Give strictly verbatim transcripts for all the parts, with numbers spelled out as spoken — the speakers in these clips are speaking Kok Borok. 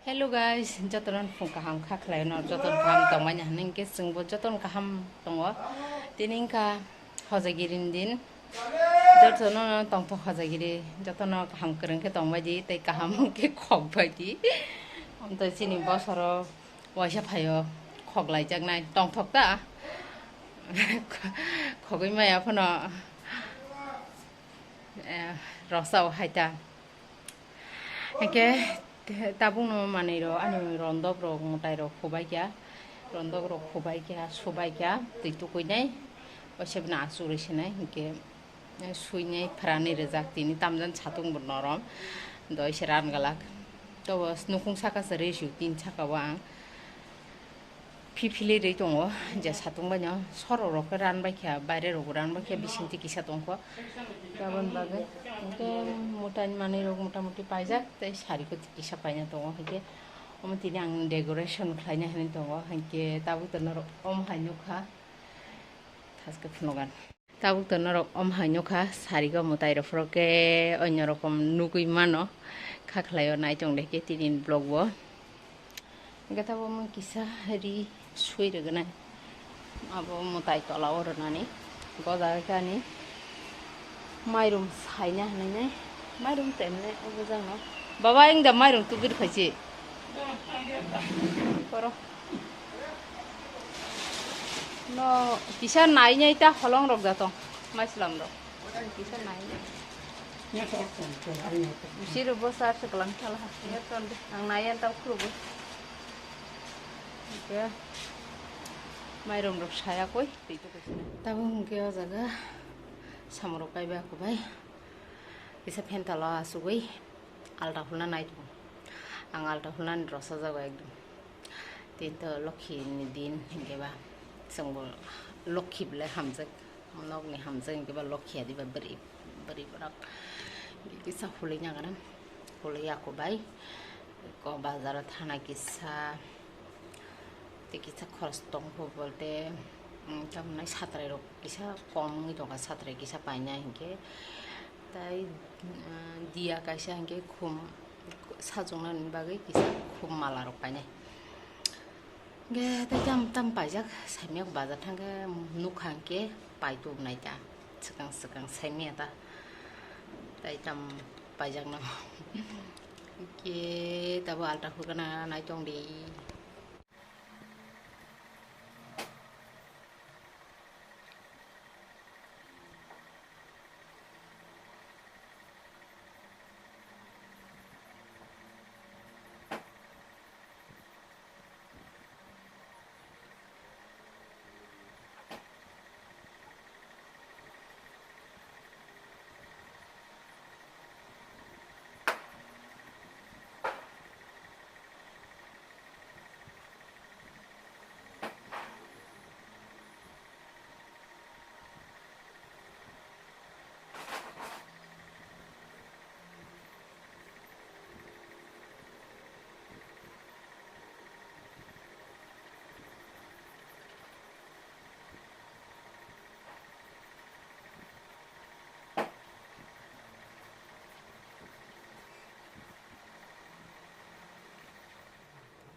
Hello guys, jotono phung kaham kha khlai no, jotono kaham tongmani hwnwi hwnkhe chwngbo jotono kaham tongo. Tini wngkha hojagiri ni din, jotono tongthok hojagiri, jotono kaham kwrwng khe tongbai di tei kaham khe khok bai di. Amtwi chini bosoro waisa phaio khok laijaknai tongthok ta. Khogwi maya phano, eh, rosao hai ta. Hingke tabukno manwi rok ani rondok rok mwtai rok khubai kha, rondok rok khubai kha, subai kha, twi tukuinai, o sebno achuk rwi sinai, hingke suinai phrani rijak tini tamjani satung bo norom, doi se ran galak, tobo nukung saka se rwi su tin saka o ang. Phiphili rwi tongo, je satung bai no sorok rok khe ran bai kha, baire rok bo ran bai kha, bising twi kisa tong kho. Aboni bagwi hwnkhe mwtai manwi rok mota moti paijak tei sari khe kisa paina tongo, hwnkhe omo tini ang decoration khlaina hinwi tongo, hwnkhe tabuk to norok omo hai nukha, thaske phunugan. Tabuk to norok omo hai nukha, sarigo mwtai rok phoro khe onyo rokom nugwi mano, kha khlaio nai tong de khe tini vlog bo. Hingke tabuk omo kisa ri sui rwgwnai, abo mwtai tola o rwnani goda khe ani mairum saina hinwi nai, mairum temne obo jang no. Baba, ang da mairum tubir khaisi. Koro. No, kisa nai nai ta holong rok da tong, maislam rok. Kisa nai nai. Bisi rok bo sa se kalang thala ha. Ya ton de, ang nai yan ta khuru bo. Oke. Mairum rok saya koi, tei to koi sina. Tabuk hingke o jaga samung rok kaiba kubai. Kisa phen tala asugwi alta hulna nai tongo. Ang alta hulnani rwchajak o ekdom. Tini to lokhi ni din hinkhe ba chwngbo lokhi belai hamjak. Nokni hamjak hinkhe ba lokhi adiba bwrwi, bwrwi borok kisa hulwi nangana. Hulwi yakubai ko bazaro thana kisa. Tei kisa khoros tongkho bolte, mm, tamoni satrai rok kisa kom wngwi tongkha, satrai kisa paina hinkhe. Tai, mm, diya kaisa hinkhe khum sajoknani bagwi kisa khum mala rok painai. Hinkhe tai tam tam paijak, saimya bazar thangkhe nukha hinkhe paituk naita, swkang swkang saimya ta. Tai tam paijakno. Hinkhe tabo alta hurgana nai tongdi.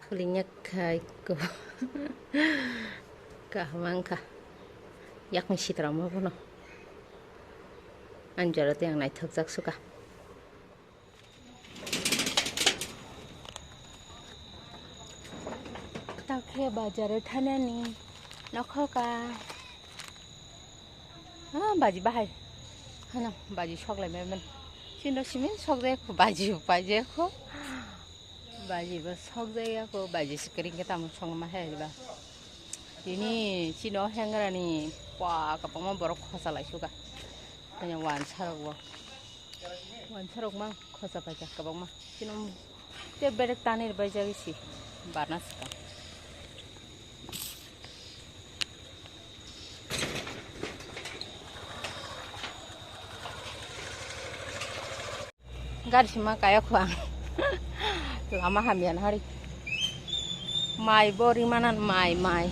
Kulinya khai ko. Kaham wngkha. Yakni sitra ma bono. Ani jora tei ang naithokjak suka. Takhe bazar o thanani nokhoka. Ah, baji bahai. Hano, baji sok lai maiman. Chino simin sok jaya ko, baji pai jaya ko. Baji ba sok jaya ko, baji sikring ke tamu song ma hai ba. Tini chino hengra ni pa kapama borok khosa lai suka. Tanya wan sarok bo. Wan sarok mang. Khosa paijak kwbangma. Chini te berek tanir baijak si barna swkang. Gari sima kaya kho ang. Lama hamya na hari. Mai bo rimana mai, mai.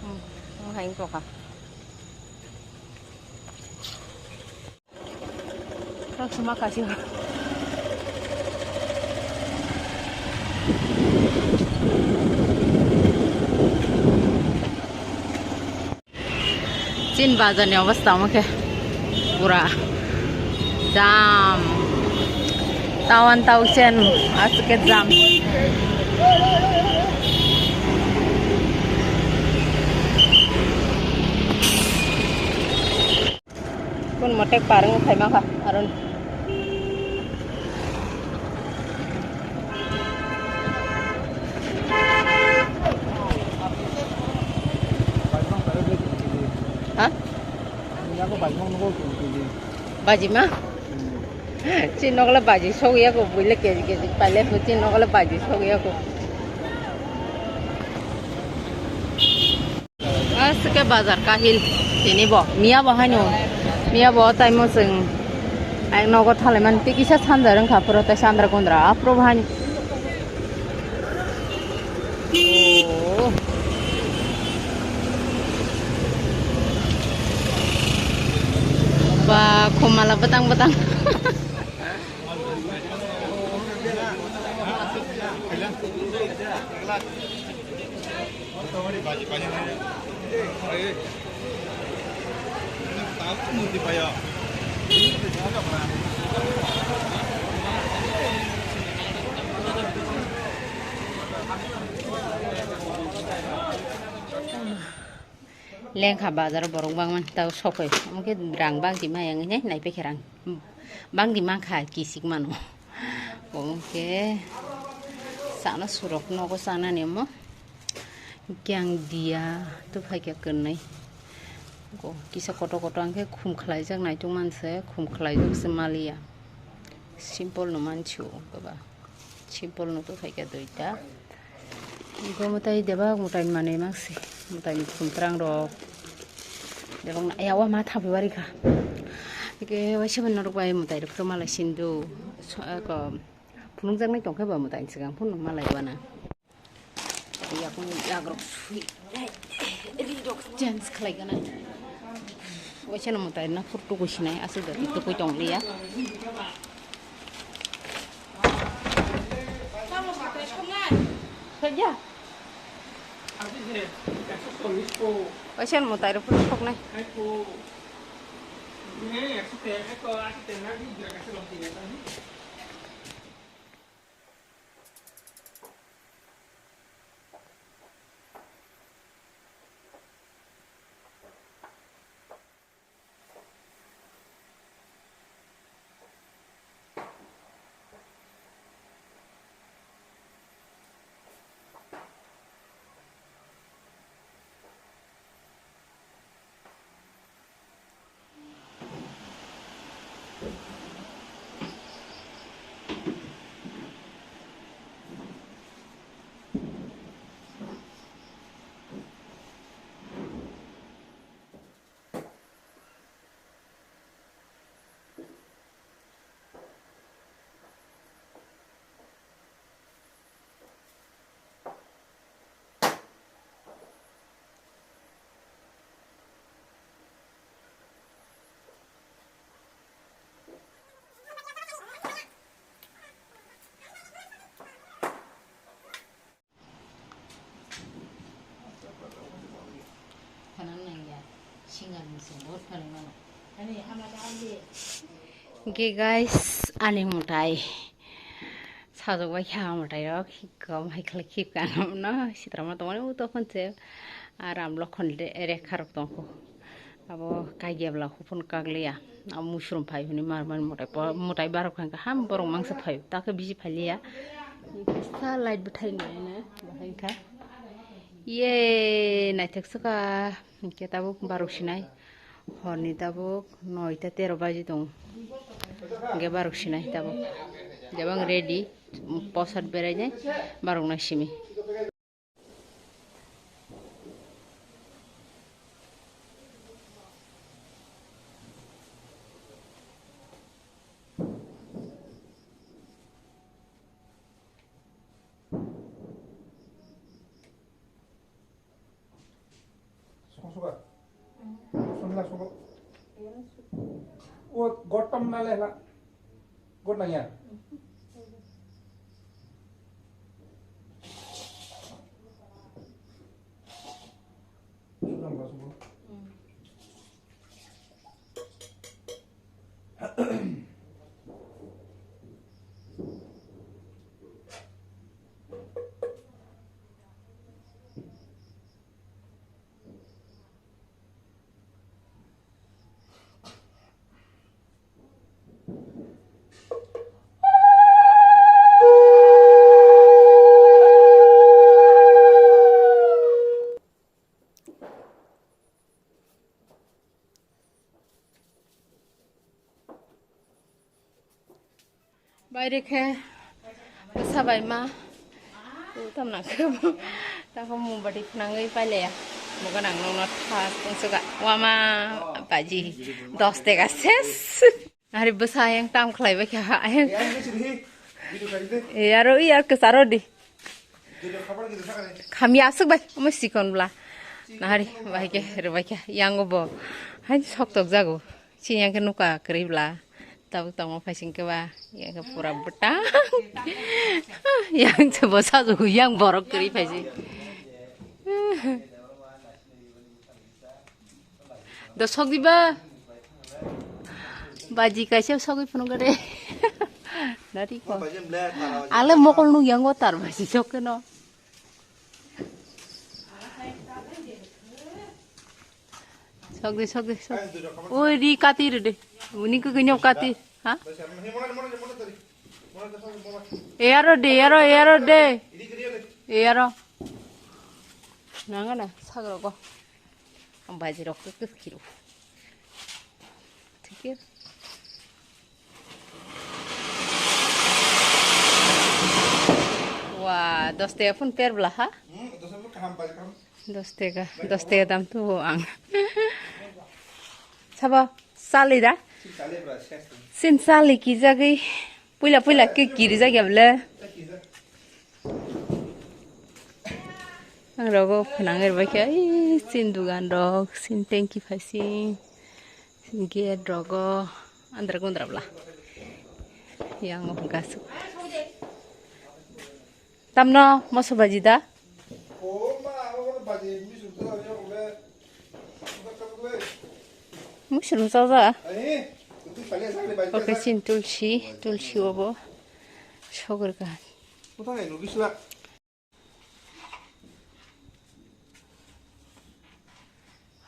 Hmm, hmm, hai ko ka. Kau sima kasih. Tin bazar ni obostha omo khe pura jam. Tawan tausen aswk khe jam. Kun motek parang khai mangkha aron. Ha? Bajima? Chini nokle baji sogya ko, buile keji keji paile ko, chini nokle baji sogya ko. Aswk khe bazar kahil tini bo, miya bo haino, miya bo taimo chwng ayang nogo thalaimani tei kisa sanja wngkha, phoro tei sandra gondra aphuru bo haino. Oh. Ba, khumala bwtang bwtang. Lengkha bazar o borok bangmani tao sokoi, omo khe rang bangdi maya wngwi nai naiphai khe rang bangdi mankha kisik mano. Omo khe chana surok nogo chanani omo. Kyang dia, tei phaikha kwnwi. Go, kisa kotor kotor, ang khe khum khlaijak naituk manse, khum khlaijak se maliya. Simple no mansu, baba. Simple no tei phaikha duita. Go mwtai deba mwtai manwi mangsi, mwtai ni khum twrang rok. Debang na, ya, wa ma thabi wari kha. Ike, wa seven norok bai mwtai rok malai sindu. So, ako, phunukjaknai tongkhe ba mwtai ni swkang phunuk malai wana. Yakung yagrok sui. Ri rok change khlai gana. Waisa no mwtai na phur tukui sinai, aswk da tukui tong liya. Khaja. Waisa no mwtai rok phur tuknai. Hwnkhe guys, ani mwtai sajwk bai kha, mwtai rok hikkhe hai khlai khibka no sitra ma tongmani, o tokon se ram lokhon rekha rok tongkho. Abo kaigebla hupun kakliya. Abo mushroom phai hwnwi mar mani mwtai, mwtai barok kha ham borok mangsa phai, takhe bisi phailiya. Kisa light bwthai naina bahai kha. Ye naithok saka, hinkhe tabuk barok sinai. Horni tabuk noita tero baji tongo. Hinkhe barok sinai tabuk. Jabang ready, posat berai nai, barok nai simi. Song suka. Song la suka. O gotom na le la. Got na ya. Sudam ka suka. Rikhe bwsa bai ma. Tam nang khe bo. Tako mung bati khnangwi pailaya. Muga nang nongno thas tongsoka. Wama baji dos tega ses. Nahari bwsa ayang tam khlai bai kha ayang. Yaro i ar kwcharo di. Khamya aswk bai omo sikon bla. Nahari bai khe rwbai kha yango bo. Hai sok tok jago. Sini yang khe nuka kwrwi bla. Tabuk tongma phaising khe ba yang khe pura bwtang. Yang se bo sajagwi yang borok kwrwi phaising. Do sok di ba. Baji kaisa sogwi phunuk de. Nari ko. Ale mokol nuk yango tar baji sok no. Sok di, sok di, sok. Oi, ri kati re de. Uni ko ganyok kati. Ha? Eyaro de, eyaro, eyaro de. Eyaro. Nangana, sagro go. Baji rok ke kis kiro. Thik ya. Wah, dos tega phun per bla ha? Hmm, dos tega phun kaham, baji kaham. Dos tega, dos tega dam tu ang. Sabo, sali da? Sali bra, ses tu. Sin sali ki jagwi. Puila, puila ke kiri jagya bole. Ang rogo phnang er bai khe, ai, sin dugan rok, sin tanki phaising, sin gate rogo, andra gundra bla. Yang o gas. Tamno moso baji da? Mushroom saja. Oke, sin tulsi, tulsi obo. Sogor ka.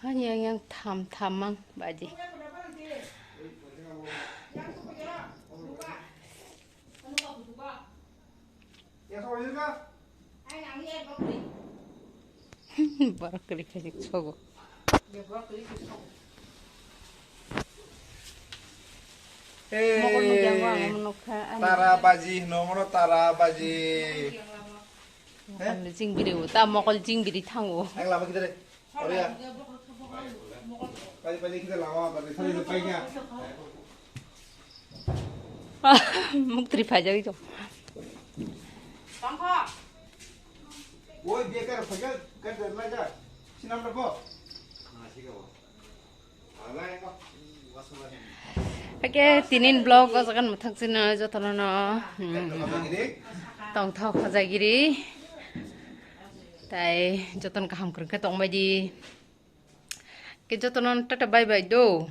Hani yang yang tham tham mang baji. Borok kwrwi khaijak sogo. Hey, mokol nukya ang nukha, ani tara baji hino, mono tara baji. Mokol jingbiri o, ta mokol jingbiri thango. Ang lama kita deh. Oria. Pali, pali, kita lama, pali, pali, pali, pali. Muk tri phaijak ijo. Oi, biya kar phaijak, kar der na ja. Sinam rabo. Oke, tinin vlog o jagan muthak sino jotono no, hmm, tongthok hajagiri. Tai joton kaham kwrwngkhe tongbaidi. Ke jotono tata bye bye do.